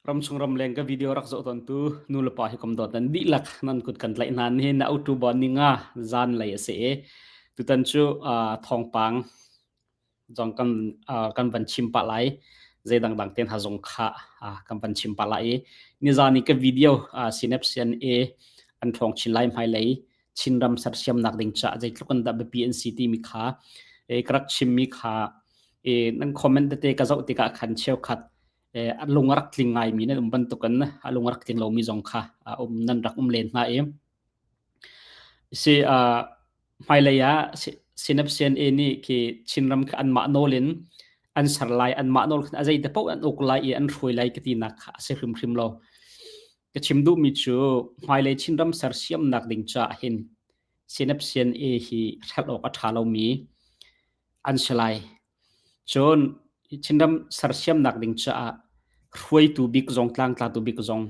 Ramchung ramleng ka video rak zoh tawntu nulepa hi kom dawt nan dihlak nan kut kan tlaih hna. Nihin na October ninga zanlei a si i tutan cu thawngpang zong kan kan van chim pah lai. Zei dangdang te hna zong kha kan van chim pah lai i nizan i ka video Synapse CNA an ṭhawng chin lai hmailei Chinram sersiamnak ding caah zeitluk in dah biapi an si timi kha ka rak chimmi kha nan comment tete ka zoh tikah khan cheukhat a lung a rak tling ngaimi nan um bantukin a lung a rak tling lomi zong kha um nan rak um len hna i si hmailei ah Synapse CNA nih khi Chinram kha anmah nawl in an ser lai anmah nawl khan a zei te paoh an uk lai i an hruai lai ka tinak kha a si hrimhrim lo. Ka chim duhmi cu hmailei Chinram sersiamnak ding caah hin Synapse CNA hi hrelh awk a ṭha lomi an si lai. Cun Chinram sersiamnak ding caah hruaitu bik zong tlangtlatu bik zong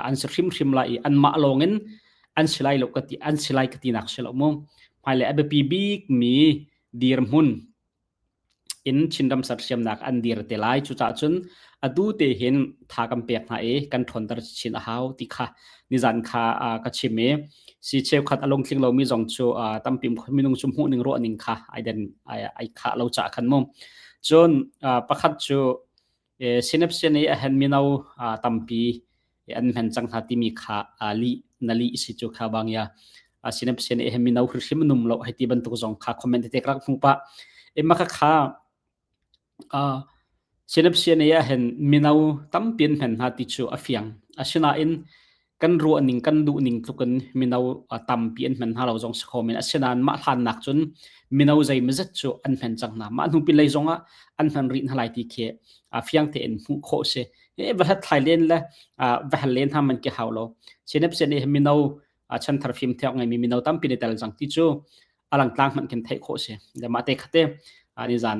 an si hrimhrim lai i anmah lawng in an si lai lo ka ti an si lai ka tinak si lo mu. Hmailei a biapi bikmi dirhmun in Chinram sersiamnak an dir te lai. Cucaah cun atu te hin tha kan pek hna i kan ṭhawnter chin a hau ti kha nizan kha ka chim i si cheukhat a lungtling lomi zong cu tampi minung cu hmuh ning ruah ning kha ai den ai khah lo caah khan mu. Cun pakhat cu Synapse nih a hen mino tampi an hmen cang hna timi kha lih na lih si cu kha bang ya Synapse nih hen mino hrimhrim num lo hei ti bantuk zong kha comment te rak hmu pah. Emma kha kha Synapse nih ah hin mino tampi an hmen hna ti cu a fiang. Asinain kan ruahning kan duhning tlukin mino tampi an hmen hna lo zong si kho men. Asinain mah hlannak cun mino zeimawzat cu an hmen cang hna. Mah hnu pinlei zongah an hman rih hna lai ti khi fiang tein hmuh khawh si. Va hlathlai len le va hal len hna man ki hau lo. Synapse nih mino chanthar fimthiak ngeimi mino tampi ni tel cang ti cu a langtlang hmanh khin theih khawh si. Le mah te khate nizan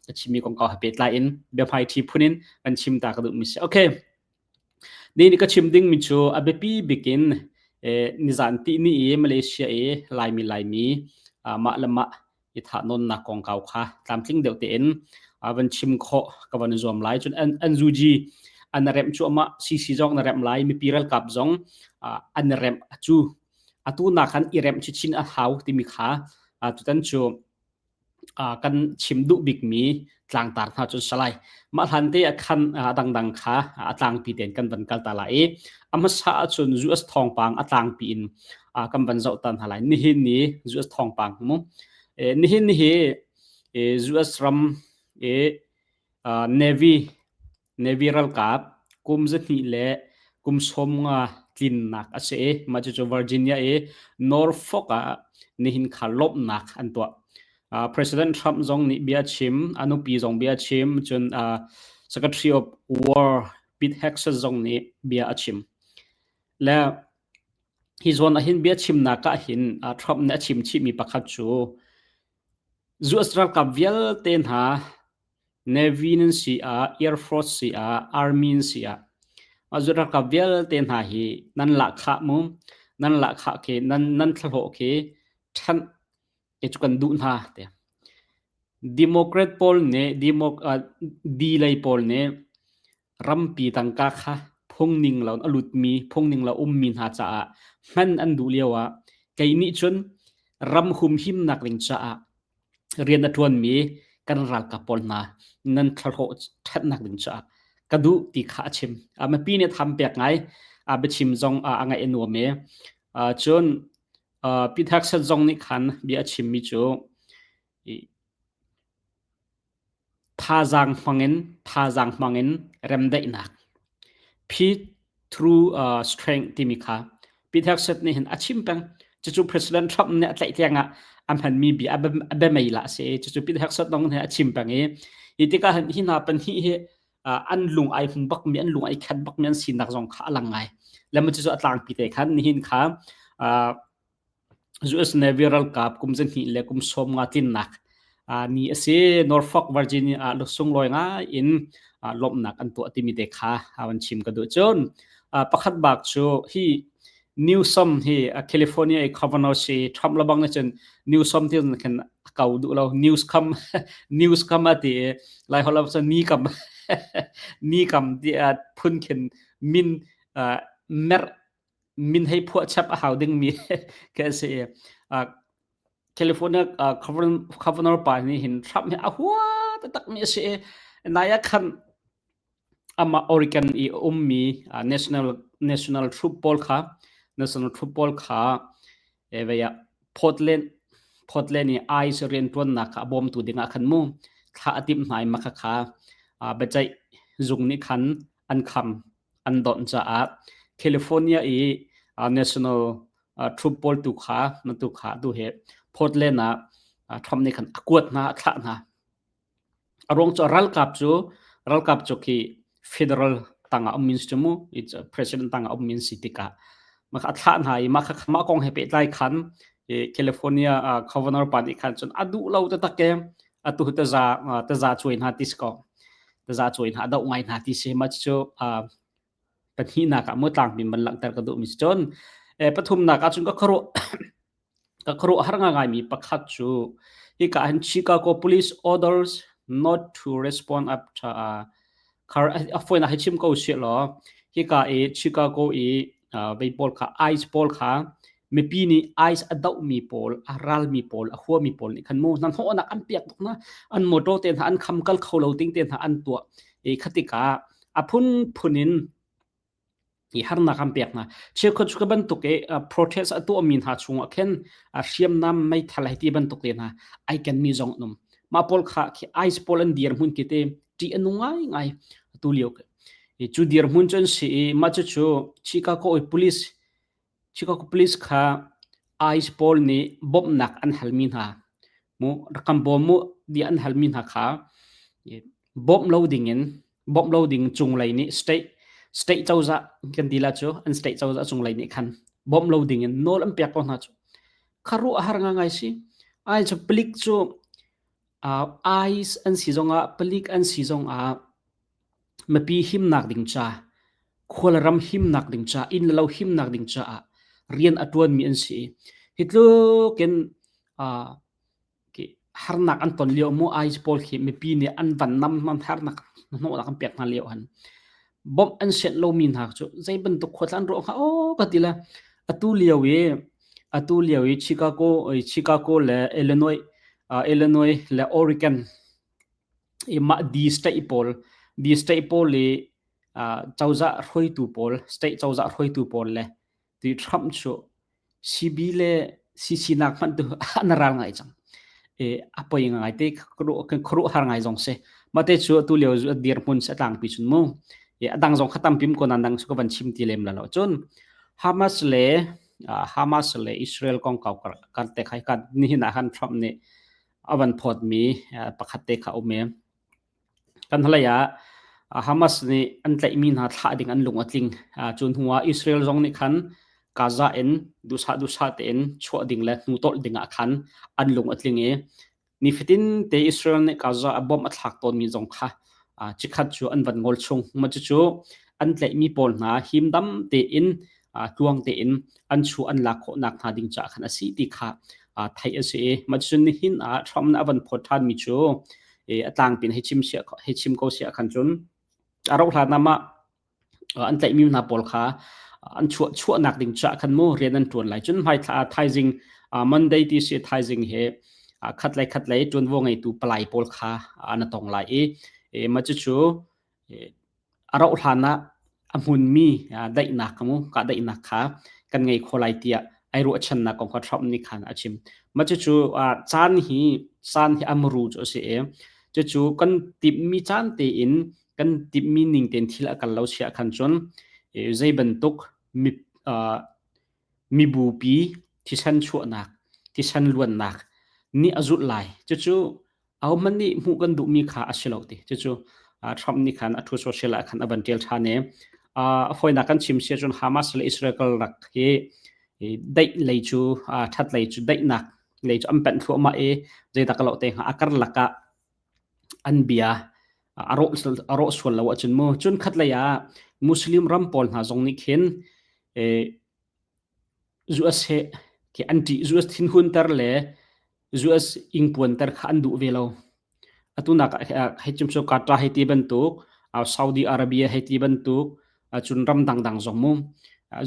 ka chimmi kongkau he pehtlai in biahmai ṭhi phun in kan chim ta ka duhmi si. Okay. Ni ni ka chim dingmi cu a biapi bik in nizan ti ni i Malaysia i Laimi Laimi mah le mah i thahnawnnak kongkau kha tlamtling deuh tein van chim khawh ka van zuam lai. Cun NUG an remh cuahmah, CC zong na remh lai, mipi ralkap zong an remh cu atu nak khan i remh chinchin a hau timi kha tutan cu kan chim duh bikmi tlangtar hna cu salai. Mah hlan te ah khan dangdang kha a tlangpi tein kan van kal ta lai i a hmasa ahcun US thawngpang a tlangpi in kan van zoh ta hna lai. Nihin ni US thawngpang mu. Nihin ni hi US ram i Navy Navy ralkap kum zahnih le kum 50 tlinnak a si i mah cucu Virginia i Norfolk ah nihin kha lawmhnak an tuah. President Trump zong nih bia a chim, a nupi zong bia a chim, cun Secretary of War Pete Hegseth zong nih bia a chim. Le hi zawn ah hin bia chimnak ah hin Trump nih a chim chihmi pakhat cu US ralkap vialte hna Navy nan si ah, Air Force si ah, Army nan si ah, mah ralkap vialte hna hi nan lahkhah mu, nan lahkhah khi, nan, nan thlahlawh khi ṭhanh te cu kan duh hna te. Democrat pawl nih, Demo, uh, D lei pawl nih rampi tangka kha phungning lo a lutmi, phungning lo ummi hna caah hman an duh lio ah kei nih cun ram humhimnak ding caah rian a ṭuanmi kan ralkap pawl hna nan thlahlawh ṭhatnak ding caah ka duh ti kha a chim. Mipi nih tham pek ngai, a biachim zong a ngaih a nuam i cun Pete Hegseth zong nih khan bia a chimmi cu Thazaang hmangin thazaang hmangin remdaihnak Peace through strength timi kha Pete Hegseth nih hin a chim peng. Cucu President Trump nih a tlaih tiangah a hmanmi bia a biamei lah a si. Cucu Pete Hegseth zong nih a chim peng i hi tikah hin hi hna pahnih hi an lung ai hmu bakmi an lung ai khat bakmi an sinak zong kha a lang ngai. Le cucu a tlangpi te khan nihin kha US Navy ralkap kum zahnih le kum 50 tlinnak ni a si. Norfolk, Virginia ah sunglawi ngai in lawmhnak an tuah timi te kha van chim ka duh. Cun pakhat bak cu hi Newsom hi California i governor si Trump lebang nih cun Newsom ti khin a kau duh lo. News kam news kam a ti i Lai holh ah cun ni kam. Ni kam ti phun khin min merh min hei phuah chap a hau dingmi ka si. California governor pa nih hin Trump hi a hua taktak mi a si i nai ah khan amah Oregon i a ummi national national troop pawl kha national troop pawl kha vei ah Portland Portland i ICE rianṭuannak kha a bawmtu dingah khan mu thla a timh hna i mah khakha biaceih zung nih khan an kham an donh caah California i national troop pawl tu kha na tu kha tu he Portland ah Trump nih khan a kuat hna a thlah hna. A ruang cu ralkap cu ralkap cu khi federal tangah um min si mu it's president tangah um min si tikah mah kha a thlah hna i mah kha mah kong he pehtlai khan California governor pa nih khan cun a duh lo taktak ke atu taza taza cuai hna ti si ko taza cuai hna a doh ngai hna ti si mah cu pahnihnak ah mu tlangpi man langhter ka duhmi si cun pathumnak ah cun ka khuaruah ka khuaruah har ngaingaimi pakhat cu hika hin Chicago police orders not to respond after uh, car a foina hi chim ko si law hika i Chicago i vei pawl kha ice pawl kha mipi nih ice a dohmi pawl a ralmi pawl a huami pawl nih khan mu hna hnawhnak an piak tuk na an motor te hna an kham kal kho lo ting te hna an tuah i khatika a phunphun in i harnak an pek hna. Cheukhat cu ka bantuk i protest a tuahmi hna chungah khin hriamnam meithal hei ti bantuk te hna ai kenmi zong an um. Mah pawl kha khi ICE pawl an dirhmun khi te ṭih a nung ngaingai atu lio khi. Cu dirhmun cu an si i mah cucu Chicago i police Chicago police kha ICE pawl nih bawmhnak an halmi hna mu rak kan bawm mu ti an halmi hna kha bawmh lo dingin bawmh lo ding cunglei nih state state cozah kan ti la cu an state cozah cunglei nih khan bawmh lo dingin nawl an pek ko hna cu kharuah har ngai si ai cu palik cu ICE an si zongah palik an si zongah Mipi himnak ding ca, khualram himnak ding ca, inn le lo himnak ding caah rian a ṭuanmi an si i hi tluk in uh, harnak an ton lio mu ai pawl khi mipi nih an van nam man harnak hnawhnak an pek hna lio han bomb an senh lomi hna cu zei bantuk khua an ruah hnga aw ka ti le atu lio i atu lio i Chicago Chicago le Illinois uh, Illinois le Oregon i mah D state pawl D state pawl i cozah hruaitu pawl state cozah hruaitu pawl le ti Trump cu CB le CC nak hmanh tu an ral ngai cang e a poi ngai te khuaruah har ngai zong si mate cu atu lio dirhmun se tlangpi chun mu e adang zong khatam pim ko nan dang su ka van chim ti lem la lo cun Hamas le Hamas le Israel kong kau kar te khai ka nihin ah khan Trump nih a van phawtmi pakhat te kha um i kan hlei ah Hamas nih an tlaihmi hna thlah ding an lung a tling. Cu hnu ah Israel zong nih khan Gaza in duhsah duhsah tein chuah ding le hnu tolh ding ah khan an lung a tling i nifatin te Israel nih Gaza a bomb a thlak tawnmi zong kha chikkhat cu an van ngol chung. Mah cucu an tlaihmi pawl hna himdam tein tluang tein an chu an lak khawhnak hnga ding caah khan a si ti kha theih a si i mah cun nihin ah Trump nih a van phawt ṭhanmi cu a tlangpi in hei chim hei chim ko siah khan cun a rauh hlan ah mah an tlaihmi hna pawl kha an chuah chuahnak ding caah khan mu rian an ṭuan lai cun hmai thla thaizing Monday ti si thaizing he khat lei khat lei ṭuanvo ngeitu palai pawl kha an tong lai i mah cucu a rauh hlan ah a hmunmi daihnak mu kahdaihnak kha kan ngei kho lai tiah ai ruahchannak kong kha Trump nih khan a chim. Mah cucu caan hi caan hi a muru cu a si i cucu kan timhmi caan tein kan timhmi ning tein thil a kal lo siah khan cun zei bantuk mi mibupi thisen chuahnak thisen luannak nih a zulh lai. Cucu ahohmanh nih hmuh kan duhmi kha a si lo ti. Cucu Trump nih khan a Truth Social ah khan a van ṭial ṭhan i a fawinak kan chim si ahcun Hamas le Israel karlak hi daih lei cu ṭhat lei cu daihnak lei cu an panh thluahmah i zeidah ka loh te hnga a karlak ah an bia a rawh a rawh sual lo ahcun mu cun khat lei ah Muslim ram pawl hna zong nih khin US he khi an ṭih US thinhunter le US ingpuanter kha an duh ve lo. Atu nak hei chim so Qatar hei ti bantuk Saudi Arabia hei ti bantuk cun ram dangdang zong mu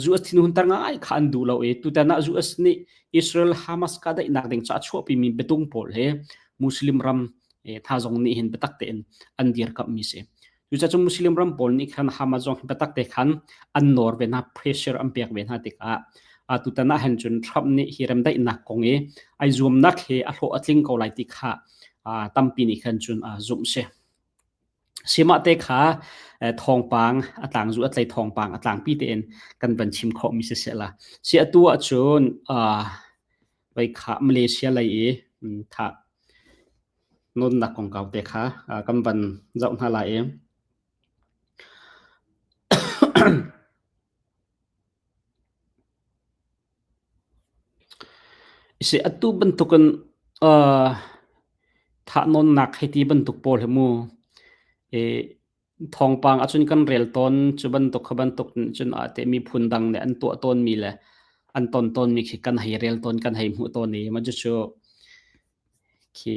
US thinhunter ngai kha an duh lo i tutan ah US nih Israel Hamas ka daihnak ding ca chuahpi mi biatung pawl he Muslim ram tha zong nih hin biatak tein an dirkamh mi si. Cucaah Muslim ram pawl nih khan Hamas zong biatak te khan an nawr ve hna pressure an pek ve hna tikah tutan ah hin cun Trump nih hi remdaihnak kong i ai zuamnak he a hlawh a tling ko lai ti kha tampi nih khan cun zumh si. Simah te kha thawngpang a tlangzu a tlei thawngpang a tlangpi tein kan van chim khawhmi si seh la. Si atu ahcun vai kha Malaysia lei i tha nunnak kongkau te kha kan van zoh hna lai i Si atu bantukin thahnawnnak hei ti bantuk pawl hi mu thawngpang ahcun kan rel tawn. Cu bantuk kha bantuk cun ah teh miphun dang nih an tuah tawnmi le an ton tawnmi khi kan hei rel tawn, kan hei hmuh tawn i mah cucu khi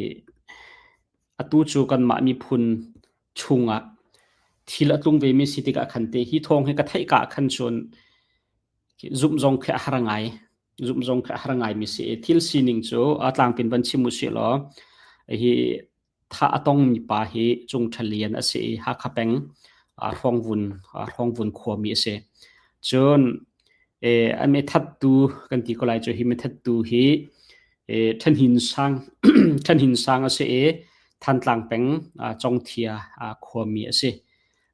atu cu kanmah miphun chungah thil a tlung vemi si tikah khan te hi thawng hi ka theih ka khan cun zumh zong khi a har ngai. Zumh zong khi a har ngai mi si. Thil sining cu a tlangpin van chim u sih law hi tha a tong mi pa hi Cung Ṭha Lian a si i Hakha peng Hrawngvun Hrawngvun khuami a si. Cun a mithattu kan ti ko lai cu hi mithattu hi Ṭhanhin sang Ṭhanhin sang a si i Thantlang peng Congthia khuami a si.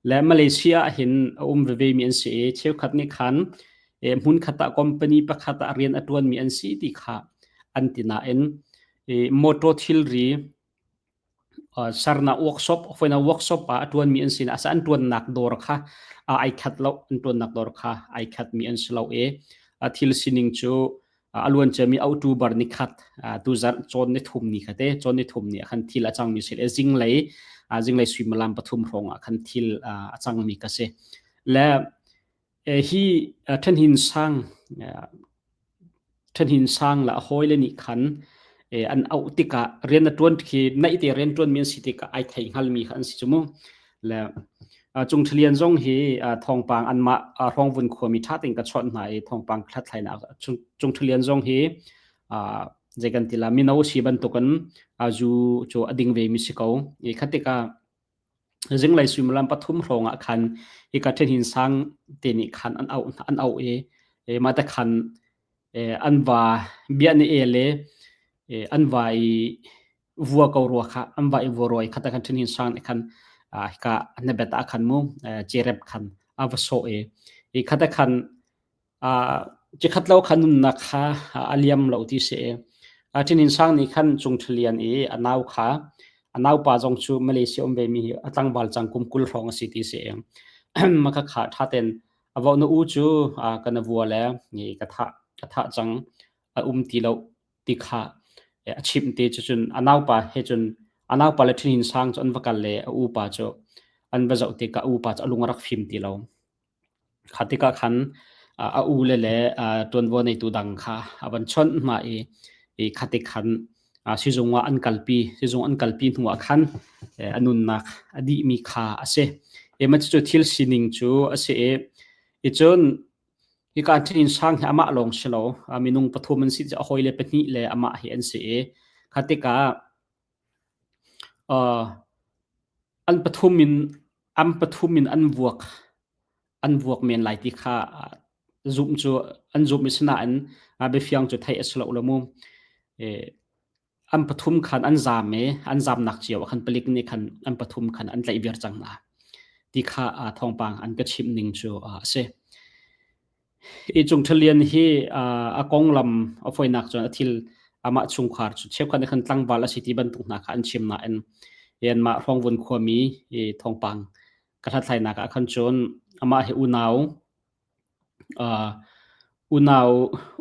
Le Malaysia ah hin a um veve mi an si i cheukhat nih khan hmunkhat ah company pakhat ah rian a ṭuanmi an si ti kha an ti nain motor thilri sernak workshop foina workshop ah a ṭuanmi an si asa an ṭuannak dawr kha ai khat lo an ṭuannak dawr kha ai khat mi an si lo i thil sining cu a luan ciami October ni khat tuzarh cawn ni thum ni kha te cawn ni thum ni ah khan thil a cangmi si le zinglei zinglei suimilam pathum hrawng ah khan thil a cangmi ka si le hi ṭhenhin sang ṭhenhin sang la hawile nih khan an auh tikah rian a ṭuan khi naih te rian ṭuanmi an si tikah ai thei hngalmi kha an si cu mu le Cung Ṭhalian zong hi thawngpang anmah Hrawngvun khuami ṭha tein ka chawnh hna i thawngpang hlathlainak Cung Ṭhalian zong hi zei kan ti la mino si bantukin zu cu a ding ve mi si ko. I kha tikah zinglei suimilam pathum hrawng ah khan hika ṭhenhin sang te nih khan an auh an auh i mah te khan an va bia ni el i an va i vua ko rua kha an va i vua rua i khata khan ṭhen hin sang nih khan hika na bet ah khan mu cerep khan a va sawh i i khata khan cikhat lo kha nunnak kha a liam lo ti si i ṭhen hin sang nih khan Cung Ṭhalian i a nau kha a naupa zong cu Malaysia um ve mi hi a tlangval cang kum 20 hrawng a si ti si ma kha kha ṭha ten a vo na u cu kana vua le ka thah ka thah cang a um ti lo ti kha a chimh te cucun a naupa he cun a naupa le ṭhinin sang cu an va kal le a upa cu an va zoh tikah a upa cu a lung a rak fim ti lo. Kha tikah khan a u le le ṭuanvo neitu dang kha a van chawnh hna i i kha tik khan sizung ah an kalpi sizung an kalpi hnu ah khan a nunnak a dihmi kha a si. Ema cucu thil sining cu a si i i cun Hika ṭhinin sang hi amah lawng si lo, minung pathum an si, a hawile pahnih le amah hi an si i kha tikah uh, an pathum in an pathum in an vuak an vuak men lai ti kha zumh cu an zumh i sinain biafiang cu theih a si lo lo mu. An pathum khan an zaam i an zaamnak cio ah khan palik nih khan an pathum khan an tlaih viar cang hna ti kha thawngpang an ka chimh ning cu a si. Hi Cung Ṭhalian hi a konglam a fawinak cun a thil amah chungkhar cu cheukhat nih khan tlangval a si ti bantuk hna kha an chim nain anmah Hrawngvun khuami thawngpang ka hlathlainak ah khan cun amah hi unau Unau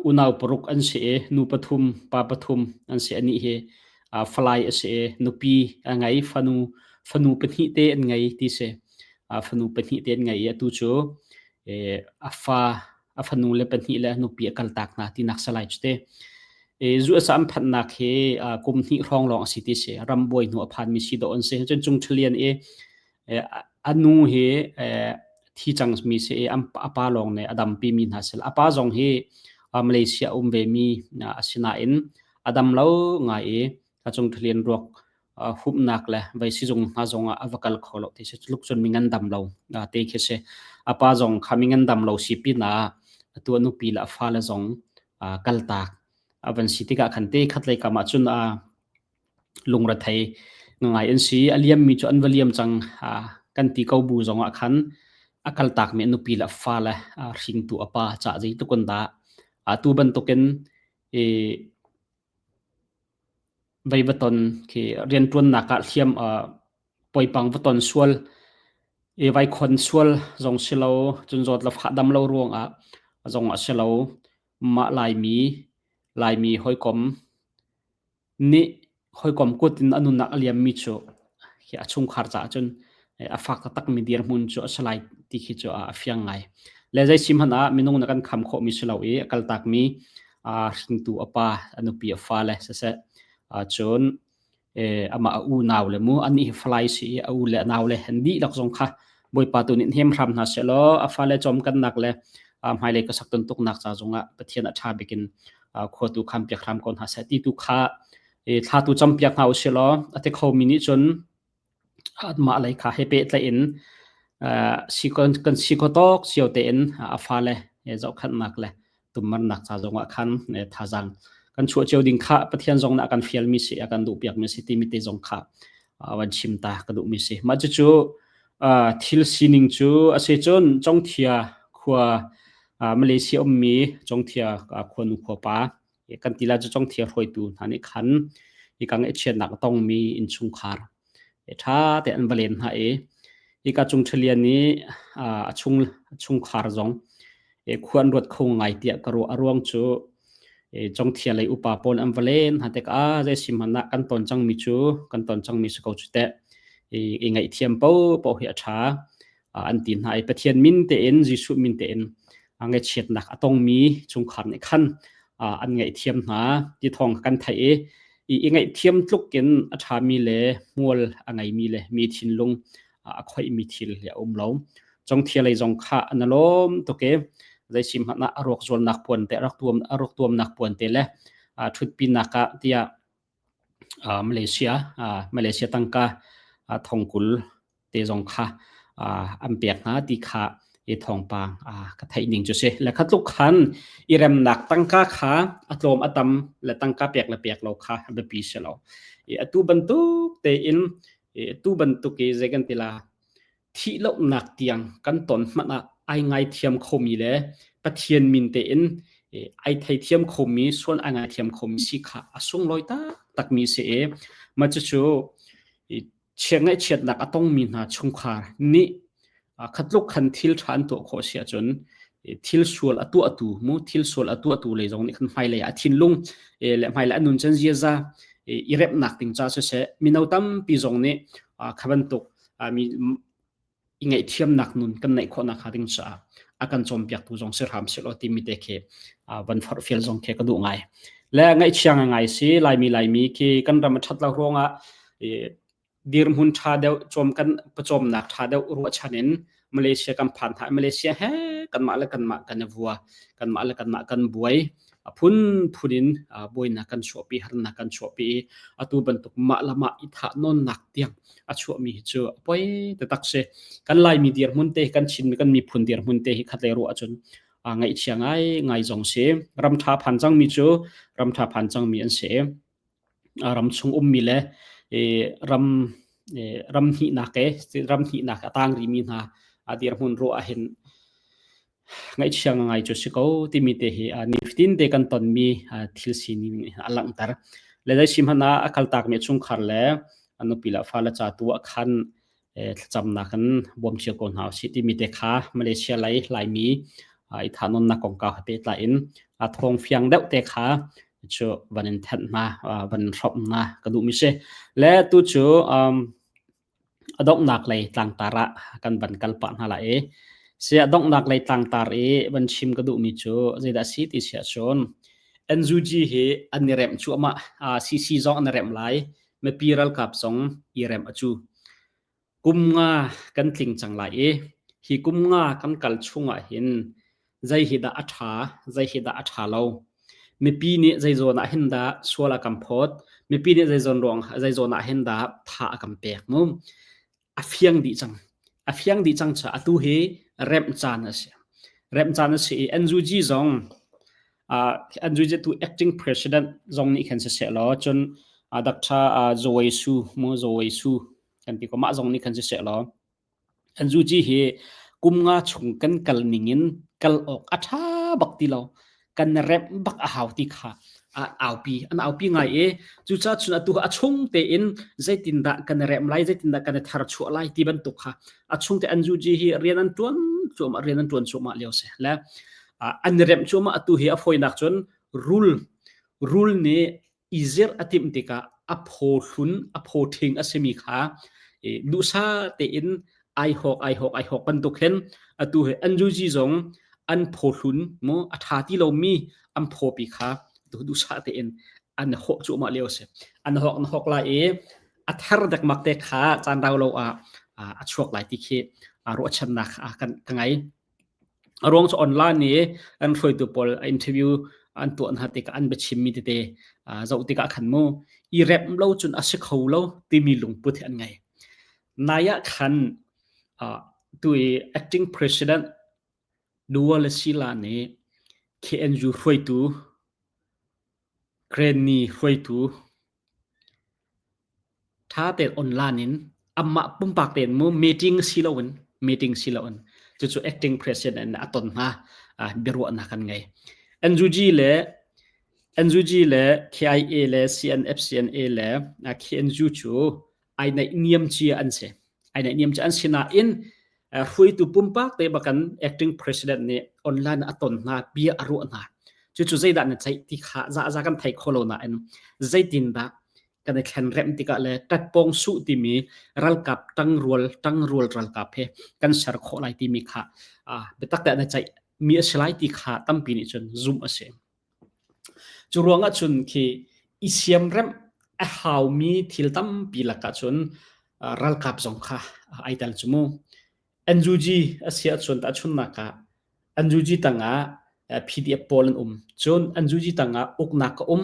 unau paruk an si i nu pathum pa pathum an si. Anih hi falai a si i nupi a ngei. Fanu fanu pahnih te an ngei ti si. Fanu pahnih te an ngei i atu cu a fa a fanu le pahnih le nupi a kaltak hna tinak salai cu te. Zu a sa an phanhnak hi kum hnih hrawng lawng a si ti si. Rambuai hnu a phanmi si dawh an si. Cun Cung Ṭhalian i. A nu hi thi cangmi si i a pa lawng nih a dampimi hna si. A pa zong hi Malaysia a um vemi a si nain a dam lo ngai i a cung thilian ruak humnak le vei sizung hna zong ah a va kal kho lo ti si. Tluk cun mi ngandam lo te khi si. A pa zong kha mi ngandam lo si pinah atu a nupi le a fale zong kaltak a van si tikah khan te khat lei kam ah cun a lungrethei ngai an si. A liammi cu an va liam cang kan ti ko bu zongah khan a kaltakmi a nupi le a fale hringtu a pa cah zeitluk in dah atu bantukin i vei va ton khi rianṭuannak ah hliam poipang va ton sual i vai khon sual zong si lo cun zawt le fah dam lo ruangah zong a si lo mah Laimi Laimi hawikom nih hawikom kut in a nunnak a liammi cu hi a chungkhar caah cun a fak taktakmi dirhmun cu a si lai ti khi cu a fiang ngai. Le zei si hmanh ah minung na kan kham khawhmi si lo i a kaltakmi hringtu a pa, a nupi a fale siseh, cun amah a unau le mu anih hi falai si i a u le a nau le an dihlak zong kha Bawipa tu nih hnem hram hna seh law a fale cawmkannak le hmailei ka sak tontuknak ca zongah Pathian a ṭha bikin khua tu kham piak hram ko hna seh ti tu kha thla tu cam piak hna usih law a ti khomi nih cun mah lei kha he pehtlaih in si kan si kho tawk cio tein a fale zohkhenhnak le tummarnak ca zongah khan thazaang kan chuah cio ding kha Pathian zong nih a kan fialmi si a kan duhpiakmi si timi te zong kha van chim ta ka duhmi si. Mah cucu thil sining cu a si cun Congthia khua Malaysia ummi Congthia khuanu khuapa kan ti la cu Congthia hruaitu hna nih khan hika ngaihchiatnak a tongmi innchungkhar ṭha te an va len hna i hika cung ṭhalian i a chung chungkhar zong khua an ruat kho ngai tiah ka ruah. A ruang cu Congthia lei upa pawl an va len hna tikah zei si hmanh ah kan ton cangmi cu kan ton cangmi si ko cu teh. I ngaihthiam paohpaoh hi a ṭha an ti hna i Pathian min tein Jesuh min tein ngaihchiatnak a tongmi chungkhar nih khan an ngaihthiam hna ti thawng kan theih i i ngaihthiam tluk in a ṭhami le hmual a ngeimi le mi thinlung a khoihmi thil hi a um lo. Congthia lei zong kha an lawm tuk i zei hmanh ah a ruak zualnak puan te a rak tuam a ruak tuamnak puan te le ṭhutpinak ah tiah Malaysia Malaysia tangka thongkul te zong kha an pek hna ti kha i thawngpang ka theih ning cu si. Le kha tluk khan i remnak tangka kha a tlawm a tam le tangka pek le pek lo kha a biapi si lo. I atu bantuk tein i tu bantuk i zei kan ti la thih lohnak tiang kan ton hmanh ah ai ngaithiam khomi le Pathian min tein ai theithiam khomi sual ai ngaithiam khomi si kha a sunglawi taktakmi si i mah cucu chia ngaihchiatnak a tongmi hna chungkhar nih khatluk khan thil ṭha an tuah khawh si ahcun thil sual a tuahtu mu thil sual a tuahtu lei zong nih khan hmailei ah a thinlung le hmailei a nun chan ziaza i remnak ding ca siseh mino tampi zong nih kha bantuk mi i ngaihthiamnak nun kan neih khawhnak hnga ding caah a kan cawnpiaktu zong si hram seh law timi te khi van forhfial zong khi ka duh ngai. Le ngaihchia ngai si Laimi Laimi khi kan ram a ṭhat lo ruangah dirhmun ṭha deuh cawm kan pawcawmnak ṭha deuh ruahchan in Malaysia kan phan hna. Malaysia he kanmah le kanmah kan i vua, kanmah le kanmah kan buai. A phunphun in buainak kan chuahpi, harnak kan chuahpi i atu bantuk mah le mah i thah nawnnak tiang a chuahmi hi cu a poi taktak si. Kan Laimi dirhmun te kan Chinmi kan miphun dirhmun te hi khat lei ruah ahcun ngaihchia ngai ngai zong si. Ram ṭha phan cangmi cu ram ṭha phan cangmi an si. Ram chung ummi le ram ram hnihnak e ram hnihnak a tang rimi hna a dirhmun ruah ahhin ngaihchia ngai cu si ko timi te hi nifatin te kan tonmi thil sining a langhter. Le zei si hmanh ah a kaltakmi chungkhar le a nupi le fale ca tu ah khan thlacamnak in bawm cio ko hna usih timi te kha Malaysia lei Laimi i thahnawnnak kongkau he pehtlai in a thawng fiang deuh te kha cu van in thenh hna van in hrawmh hna ka duhmi si. Le tu cu a donghnak lei tlangtar ah kan van kal pah hna lai i si a donghnak lei tlangtar i van chim ka duhmi cu zeidah si ti si ahcun NUG hi an i remh cuahmah CC zong an i remh lai mipi ralkap zong i remh a cu. Kum nga kan tling cang lai i hi kum nga kan kal chungah hin zei hi dah a ṭha, zei hi dah a ṭha lo. Mipi nih zei zawn ah hin dah sual a kan phawt, mipi nih zei zawn ruang zei zawn ah hin dah tha a kan pek mu. A fiang dih cang. A fiang dih cang caah atu hi remh caan a si. Remh caan a si i NUG zong uh, NUG tu acting president zong nih khan siseh law cun uh, Dr. Uh, Zoe Su mu Zoe Su kan ti ko mah zong nih khan siseh law NUG hi kum nga chung kan kal ning in kal awk a ṭha bak ti lo kan remh bak a hau ti kha a aupi an aupi ngai i cucaah cun atu a chung tein zeitindah kan remh lai zeitindah kan i tharchuah lai ti bantuk kha a chung te NUG hi rian an ṭuan cuahmah rian an ṭuan cuahmah lio si le an remh cuahmah atu hi a fawinak cun rul rul nih i zirh a timh tikah a phaw hlun a phaw ṭhing a simi kha duhsah tein ai hawk ai hawk ai hawk bantuk hin atu hi NUG zong an phaw hlun mu a ṭha ti lomi an phawpi kha duhsah tein an hawk cuahmah lio a si. An hawk an hawk lai i a thar dekmak te kha caan rau lo ah a chuak lai ti khi ruahchannak kan ka ngei. A ruang cu online i an hruaitu pawl interview an tuah hna tikah an biachimmi tete zoh tikah khan mu i rep lo cun a si kho lo timi lungput hi an ngei. Nai ah khan tu i acting president Dual Sila nih KNU hruaitu Granny hruaitu Ṭha tein online in amah pumpak tein mu meeting si loin meeting si loin cucu acting president in a ton hna biaruahnak an ngei. NUG le NUG le KIA le CNF CNA le KNU cu ai naih niam cia an si. Ai naih niam cia an si nain hruaitu pumpak te bakan acting president nih online a ton hna bia a ruah hna. Cucu zeidah na ceih ti kha za za kan thei kho lo nain zeitindah kan i thlen remh tikah le ṭatpawng suh timi ralkap ṭangrual ṭangrual ralkap he kan ser khawh lai timi kha biatak te na ceih mi a si lai ti kha tampi nih cun zumh a si. Cu ruangah cun khi i siamremh a haumi thil tampi lakah cun ralkap zong kha ai tel cu mu. NUG a si ahcun tahchunhnak ah NUG tangah PDF pawl an um. Cun NUG tangah uknak a um.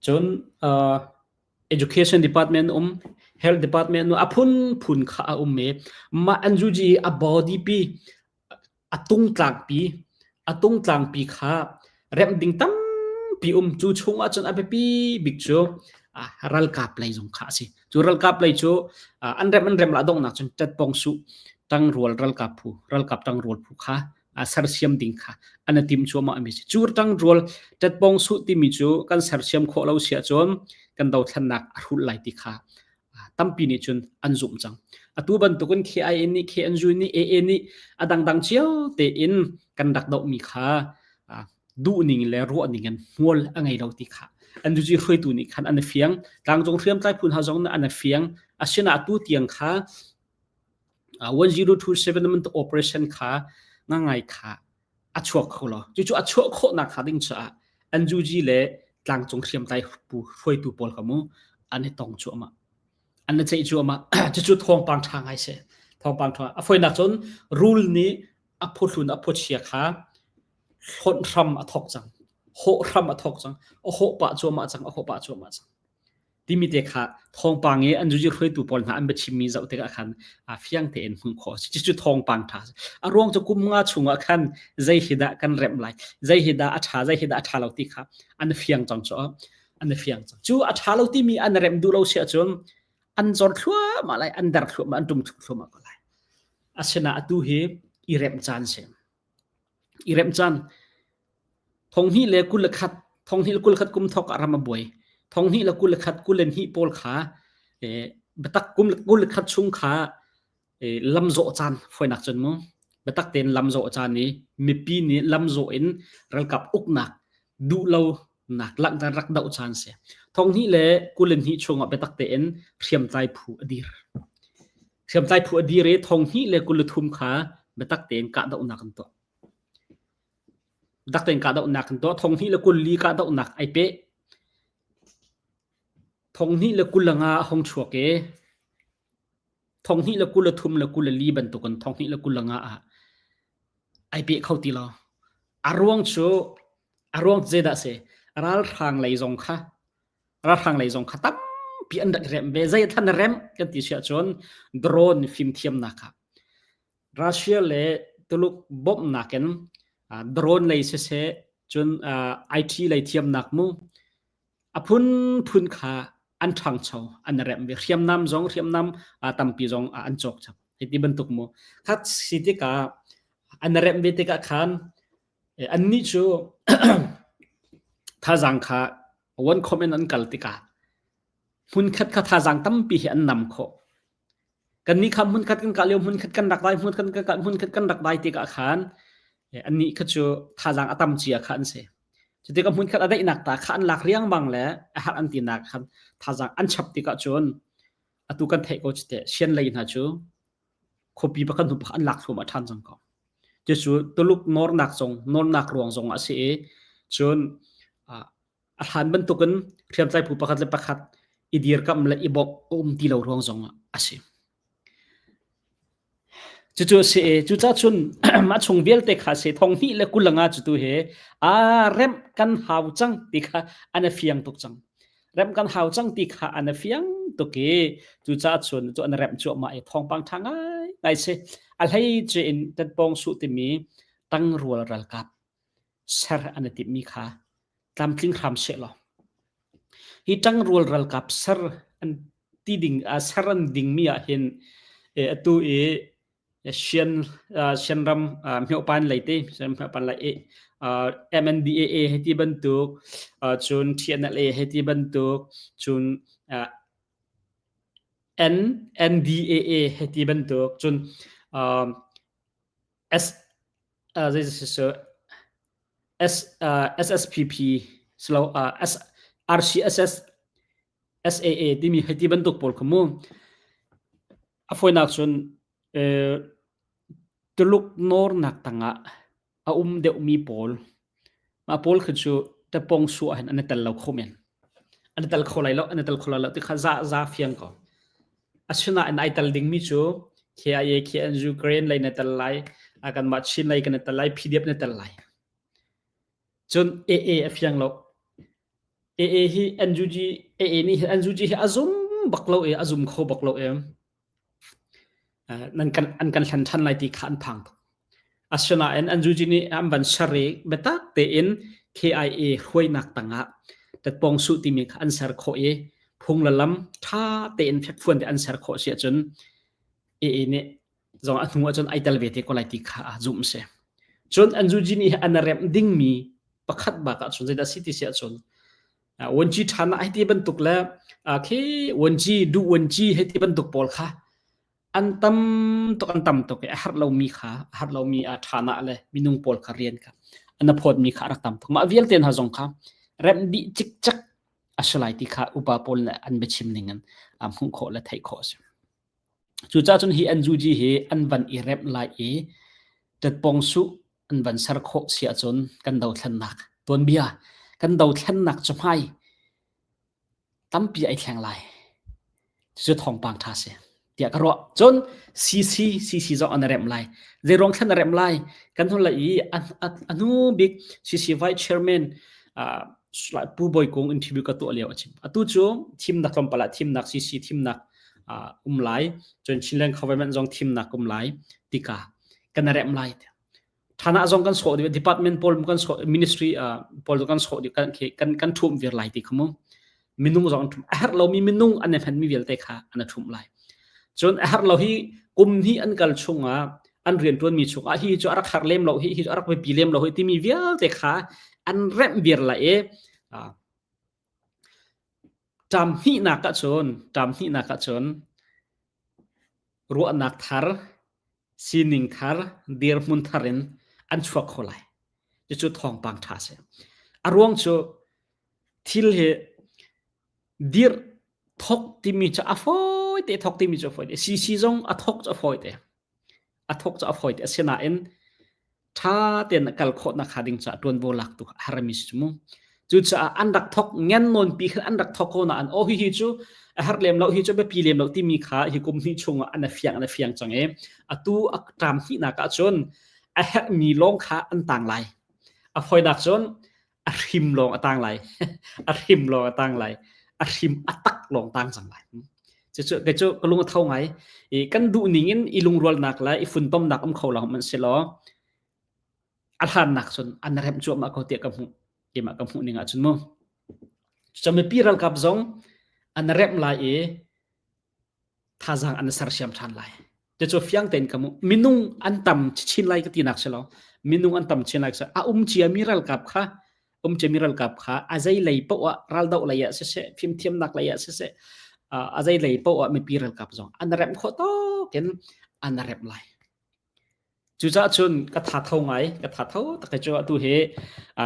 Cun uh, education department um, health department a phunphun kha a um i mah NUG a body pi a tungtlangpi a tungtlangpi kha remh ding tampi um cu chung ahcun a biapi bik cu ralkap lei zong kha a si cu ralkap lei cu an rem an rem la donghnak cun ṭatpong su ṭangrual ralkap phu ralkap ṭangrual phu kha sersiam ding kha an tim cuahmah mi si cu ṭangrual ṭatpong su timi cu kan sersiam khawh lo si ahcun kan dothlennak a hrulh lai ti kha tampi nih cun an zumh cang. Atu bantukin KIA nih KNU nih AA nih a dangdang cio tein kan rak dohmi kha duhning le ruahning in hmual a ngei lo ti kha an duzi hruaitu nih khan an fiang tlangcung hriamtlai phun ha zong an fiang asina atu tiang kha 1027 man operation kha nga ngai kha a chuak kho lo cucu a chuah khawhnak hnga ding caah NUG le tlangcung hriamtlai hruaitu pawl kha mu an i tong cuahmah an i ceih cuahmah cucu thawngpang ṭha ngai si thawngpang ṭha a fawinak cun rul nih a phuhlun a phuchia kha hlonh hram a thawk cang hawh hram a thawk cang a hawh pah cuahmah cang a hawh pah cuahmah cang timi te kha thawngpang i an zuzi hruaitu pawl hna an biachimmi zoh tikah khan fiang tein hmuh khawh a si. Cucu thawngpang ṭha a ruang cu kum nga chungah khan zei hi dah kan remh lai zei hi dah a ṭha zei hi dah a ṭha lo ti kha an fiang cang cu an fiang cang cu a ṭha lo timi an remh duh lo si ahcun an zor thluahmah lai an der thluahmah an ṭum thluahmah ko lai asinain atu hi i remh caan si i remh caan 2021 2021 kum thawk ah ram a buai. 2021 22 pawl kha biatak kum 21 chung kha lamzawh caan fawinak cun mu biatak tein lamzawh caan i mipi nih lamzawh in ralkap uknak duh lo nak langhter rak doh caan si. 2022 chung ah biatak tein hriamtlai phu a dir. Hriamtlai phu a dir i 2023 kha biatak tein kahdohnak an tuah. Dakten kahdohnak an tuah. 2024 kahdohnak ai peh. 2025 a hung chuak i 2023 le 24 bantukin 2025 ah ai peh kho ti lo. A ruang cu a ruang zeidah si? Ralhrang lei zong kha ralhrang lei zong kha tampi an rak remh ve. Zei than remh kan ti siah cun drone fimthiamnak ah Russia le Tuluk bawmhnak in drone lei siseh cun IT lei thiamnak mu a phunphun kha an ṭhangcho an remh ve hriamnam zong hriamnam tampi zong an cawk chap hei ti bantuk mu khat si tikah an remh ve tikah khan annih cu thazaang kha one khom in an kal tikah hmunkhat kha thazaang tampi hi an nam khawh Kannih kha hmunkhat kan kah lio hmunkhat kan rak dai hmunkhat kan kah hmunkhat kan rak dai tikah khan annih kha cu thazaang a tam cia kha an si. Cutikah hmunkhat a daihnak ta kha an lak riangmang le a herh an tinak khan thazaang an chap tikah cun atu kan theih ko cu teh sian lei hna cu khuapi pakhat hnu pakhat an lak thluahmah ṭhan cang ko. Cucu Tuluk nawrnak zong nawrnak ruang zong a si i cun a hlan bantukin hriamtlai phu pakhat le pakhat i dirkamh le i bawmh a um ti lo ruang zong ah a si. Cucu a si i cucaah cun mah chung vialte kha si thong hnih le 20 nga cu tu he aa remh kan hau cang ti kha an a fiang tuk cang. Remh kan hau cang ti kha an a fiang tuk i cucaah cun cu an remh cuahmah i thawngpang ṭha ngai ngai si. A hlei ce in Tetpawng Suh timi tangrual ralkap ser an i timhmi kha tlamtling hram sehlaw hi ṭangrual ralkap ser an ti ding ser an dingmi ah hin atu i Sian Sianram Myopan lei te Myopan lei i MNDAA hei ti bantuk cun TNLA hei ti bantuk cun N NDAA hei ti bantuk cun S S SSPP silo S RCSS SAA timi hei ti bantuk pawl kha mu a fawinak cun Tuluk nawrnak tangah a um deuhmi pawl mah pawl khi cu tapong suah hin an i tel lo kho men an i tel kho lai lo an i tel kho lai lo ti kha za za fiang ko asinain ai tel dingmi cu KIA KNU Karen lei na tel lai kanmah Chin lei kan i tel lai PDF na tel lai cun AA a fiang lo AA hi NUG AA nih NUG hi a zum bak lo e a zum kho bak lo e nan kan an kan hlan ṭhan lai ti kha an phang tuk. Asinain an zuji nih an van ser i biatak tein KIA hruainak tangah tetpawng suh timi kha an ser khawh i phung le lam ṭha tein fekfuan te an ser khawh si ahcun AA nih zong a hnu ahcun ai tel ve te ko lai ti kha a zumh si. Cun an zuji nih an remh dingmi pakhat bak ahcun zeidah si ti si ahcun Wanci ṭhan ah hiti bantuk le khi wanci duh wanci hiti bantuk pawl kha an tam tuk an tam tuk i a herh lomi kha a herh lomi a ṭhan ah le minung pawl kha rian kha an a phawtmi kha a rak tam tuk mah vialte hna zong kha remh dih cikcek a si lai ti kha upa pawl nih an biachim ning in hmuh khawh le theih khawh a si. Cucaah cun hi NUG hi an van i remh lai i ṭetpawng suh an van ser khawh si ahcun kan dothlennak tuanbia kan dothlennak cahmai tampi ai thleng lai. Cucu thawngpang ṭha si tiah ka ruah. Cun CC CC zong an remh lai. Zeiruang thlen a remh lai? Kan hun lai i a hnu bik CC Vice Chairman uh, Pu Bawi Kung interview ka tuah lio a chim. Atu cu thimnak tlawmpal ah thimnak CC thimnak um lai cun Chinland government zong thimnak um lai tikah kan remh lai thana zong kan sawh dih department pawl kan sawh ministry pawl kan sawh dih kan kan kan thum vir lai ti khamu minung zong an thum a herh lomi minung an hman mi vialte kha an thum lai cun a herh lo hi kum hi an kal chungah an rian tuan mi chungah hi cu a rak har lem lo hi hi cu a rak biapi lem lo hi timi vialte kha an remh vir lai i Ṭam hnihnak ahcun, ṭam hnihnak ahcun ruahnak thar, sining thar, dirhmun thar in an chuak kho lai. Cucu thawngpang ṭha a si. A ruang cu thil hi dirh thok timi cu a fawi te thok timi cu a fawi te. CC zong a thok cu a fawi te. A thok cu a fawi te. Asinain ṭha tein a kal khawh nakhnga ding caah ṭuanvo laktu a hermi si cu mu. Cucaah an rak thok ngen nawn pi khan an rak thok ko nain oh hihi cu a herh lem lo hi cu biapi lem lo timi kha hi kum hnih chungah an fiang an fiang cang i atu a ṭam hnihnak ah cun a herhmi lawng kha an tang lai. A fawinak cun a hrim lawng a tang lai. a hrim lawng a tang lai. A hrim a tak lawng tang cang lai. Cucu kei cu ka lung a tho ngai. I kan duh ning in i lungrualnak le i funtomnak um kho lo hmanh si law a hlannak cun an remh cuahmah ko tiah ka hmuh. Keimah ka hmuh ning ahcun mu. Cucu mipi ralkap zong an remh lai i thazaang an sersiam ṭhan lai. Cucu fiang tein ka hmuh. Minung an tam chin lai ka tinak si lo. Minung an tam chin lai a um ciami ralkap kha um ciami ralkap kha a zei lei paoh ah raldoh lei ah siseh, fimthiamnak lei ah siseh, a zei lei paoh ah mipi ralkap zong an remh khawh tawk in an remh lai. Cucaah cun ka tha tho ngai, ka tha tho tak cu atu hi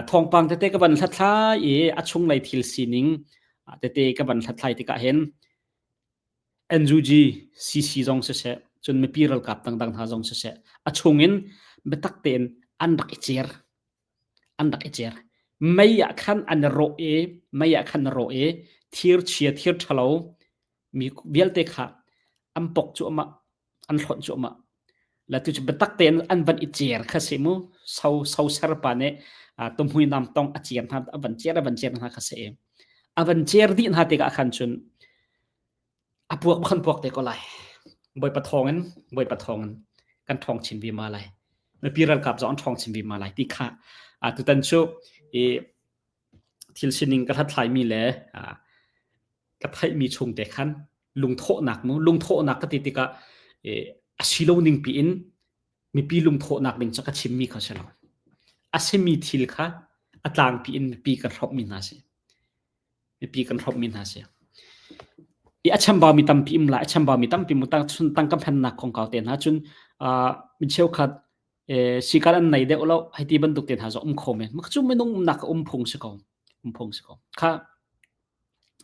thawngpang tete ka van hlathlai i a chunglei thil sining tete ka van hlathlai tikah hin NUG, CC zong siseh, cun mipi ralkap dangdang hna zong siseh, a chungin biatak tein an rak i cer. An rak i cer. Mei ah khan an rawh i, mei ah khan rawh i, thir chia, thir ṭhalo mi vialte kha an pok cuahmah, an hlonh cuahmah. La tu cu biatak tein an van i cer kha si mu. So, so ser pa nih tumhui nam tong a cer hna, a van cer, a van cer hna kha si. A van cer dih hna tikah khan cun A puak kan puak te ko lai. Bawipa thawngin, Bawipa thawngin kan ṭhawng chin vima lai. Mipi ralkap zong an ṭhawng chin vima lai ti kha tutan cu i thil sining ka hlathlaimi le ka theihmi chung te khan lungthawhnak mu lungthawhnak ka ti tikah a si lo ning piin mipi lungthawhnak ding cu ka chimmi kha si lo. A simi thil kha a tlangpi in mipi kan hrawmhmi hna si. Mipi kan hrawmhmi hna si. I a chambaumi tampi um lai, a chambaumi tampi mu tang chun tangka hmannak kongkau te hna cun mi cheukhat sikar an nei deuh lo hei ti bantuk te hna zong um kho men. Mah cu minung umnak um phung si ko. Um phung si ko. Kha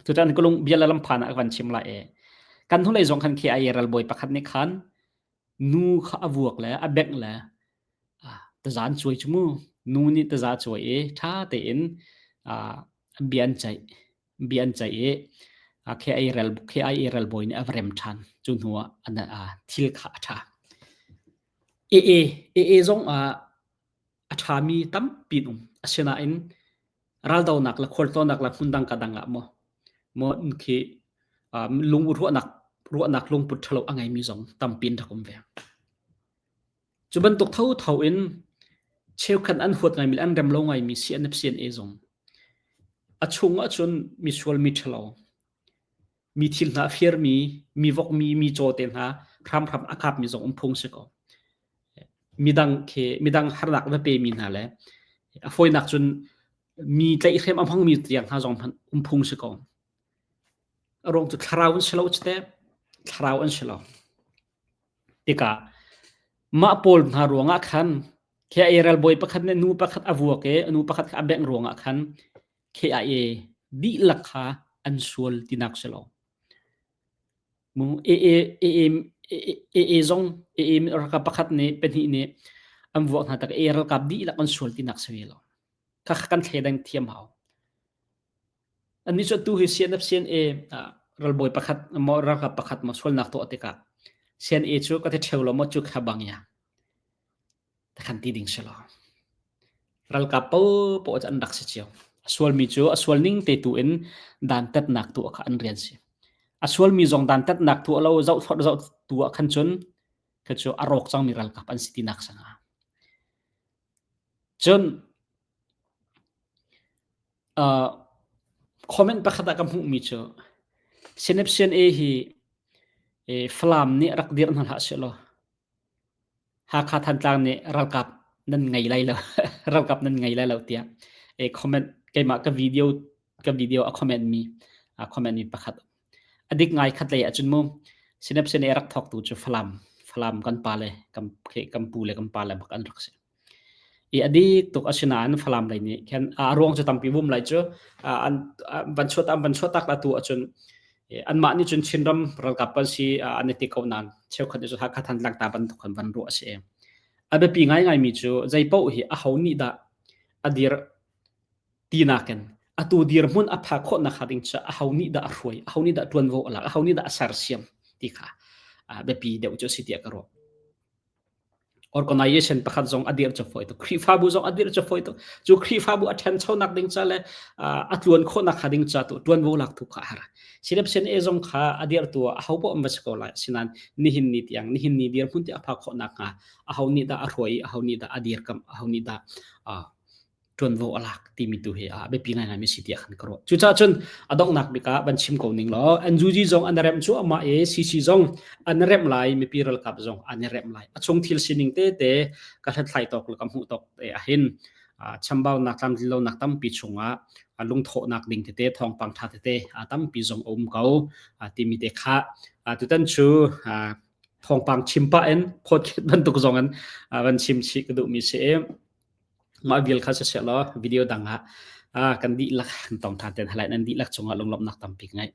tutan ka lung bia le lam phan ah ka van chim lai e. Kan hnulei zong khan khi ai ralbawi pakhat nih khan nu kha a vuak le a bengh le taza an cuai cu mu. Nu nih taza cuai i ṭha tein bia an ceih. Bia an ceih i khi ai rel bawi nih a va rem ṭhan. Cu hnu ah thil kha a ṭha. AA, AA zong ah a ṭhami tampi an um. Asinain raldonak le khualtlawnnak le hmundang ka dang ah maw maw khi lung ruahnak ruahnak lungput ṭhalo a ngeimi zong tampi an rak um ve. Cu bantuk thotho in cheukhat an huat ngaimi le an rem lo ngaimi CNF CNA zong a chung ahcun misual mi ṭhalo mi thil hna a firmi mi vokmi mi caw te hna hramhram a kapmi zong um phung si ko. Midang khi midang harnak va pemi hna le a fawinak cun mi tlaihhrem a hmangmi tiang hna zong hmanh um phung si ko. A ruang cu thlarau an si lo cu teh. Thlarau an si lo. Tikah mah pawl hna ruangah khan KIA ralbawi pakhat nih nu pakhat a vuak i nu pakhat kha a bengh ruangah khan KIA dihlak kha an sual tinak si lo. Mu AA AA AA zong AA ralkap pakhat nih pahnih nih an vuak hna tak AA ralkap dihlak an sual tinak si ve lo. Kha kan thleidan thiam hau. Annih cu atu hi CNF CNA ralbawi pakhat maw ralkap pakhat maw sualnak tuah tikah CNA cu ka ti ṭheo lo maw cu kha bang ya khan ti ding si lo. Ralkap paohpaoh cu an rak si cio. A sualmi cu a sual ning te tu in dantatnak tuah kha an rian si. A sualmi zong dantatnak tuah lo zoh zoh tu ah khan cun kha cu a rawk cangmi ralkap an si tinak sangah. Cun Uh, comment pakhat ah ka hmuhmi cu Synapsian A hi eh, Falam nih rak dirh hna hlah sehlaw Hakha Thantlang nih ralkap nan ngei lai lo ralkap nan ngei lai lo tiah eh, comment keimah ka video ka video a comment mi a comment mi pakhat a dik ngai khat lei ahcun mu Synapsian A rak thawktu cu Falam Falam kan pa le kan kan pu le kan pa le bak an rak si. I a dik tuk asinain Falam lei nih khin a ruang cu tampi vum lai cu an van chuat an van chuat tak la tu ahcun anmah nih cun Chinram ralkap kan si an i ti ko nain cheukhat nih cun Hakha Thantlang ta bantuk khan van ruah a si. A biapi ngaingaimi cu zei paoh hi aho nih dah a dir tinak in. Atu dirhmun a phak khawhnak hnga ding cu aho nih dah a hruai, aho nih dah ṭuanvo a lak, aho nih dah a sersiam ti kha biapi deuh cu a si tiah ka ruah. Organization pakhat zong a dirh cu fawi tuk. Khrihfabu zong a dirh cu fawi tuk. Cu Khrihfabu a ṭhanchonak ding ca le a tluan khawhnak hnga ding ca tu ṭuanvo lak tu kha a har. CWCNA zong kha a dirhtu ah aho poah an va si ko lai. Asinain nihin ni tiang nihin ni dirhmun ti a phak khawhnak hnga aho nih dah a hruai i aho nih dah a dirkamh, aho nih dah ṭuanvo a lak timi tu hi a biapi ngaingai mi si tiah khan ka ruah. Cucaah cun a donghnak bik ah van chim ko ning law NUG zong an remh cu amah i CC zong an remh lai mipi ralkap zong an i remh lai. A chung thil sining tete ka hlathlai tawk le ka hmuh tawk te ahhin chambaunak tlamtlinlonak tampi chungah lungthawhnak ding tete thawngpang ṭha tete tampi zong a um ko timi te kha tutan cu thawngpang chim pah in podcast bantuk zong in van chim chih ka duhmi si i mah vial kha siseh law video dang ah kan dihlak kan tong ṭhan ten halai nan dihlak cungah lunglawmhnak tampi ka ngei.